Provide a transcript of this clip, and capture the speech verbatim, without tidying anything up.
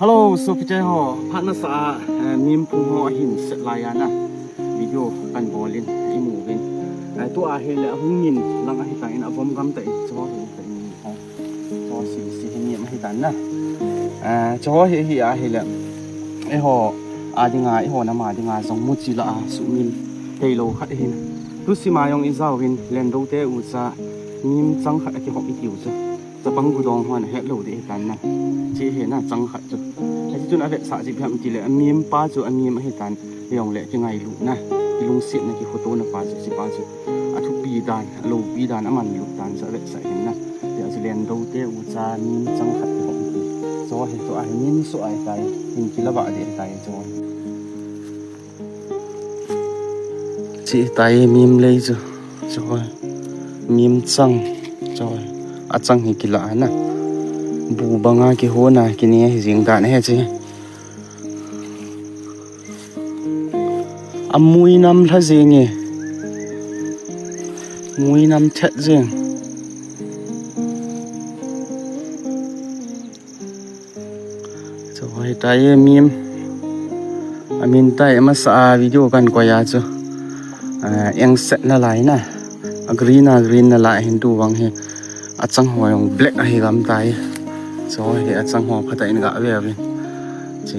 Hello, sopi chai ho, phat nasa a, eh, mim phung ho ahin set lai a na. Video kan bol in, i mu uvin. Eh, tua hi le, ahung min lang ahi ta in, avom gam ta in, cho hi ta in, ho. Cho si, si hi mim ahi ta na. Eh, cho hi, hi a hi le. Eiho, a dinga, eiho nam a dinga, jong mu chi la a, su min, thei lo khat hin. Tu si ma jong i jao vin, len do te u cha, mim chang khat a ki hok i tiu cha. Chapang gu dong hon het lo ding ahi tan na. Chi hi na chang khat chu. Ahi chun a vetsah chi phiam ti le a mim pa chu a mim ahi tan. Jong le ki ngailut na. Ki lungset na ki khoto na pa chu chi pa chu. A thupi dan, a lopi dan, a manlut dan chu a vetsah hin na. Ti a chu len do te u cha mim chang khat ki hok ti. Cho hi to ahi mim so ahi tai. Hin ki la ba ding ahi tai cho. Chi tai mim lei chu. Choi. Mim chang. Choi. A chang hi kila na. Bu banga kihona kini hi jing dan he chi. A mui nam lha jing e. Mui nam thet jing. Chu hi tai mim. A min tai masa a video kan koi a chu. Ah, eng set na lai na. A green a green na lai hin tu vang hi. A chang ho jong black ahi gam tai. Chu hi a chang ho phata in ga ve vin. Chi.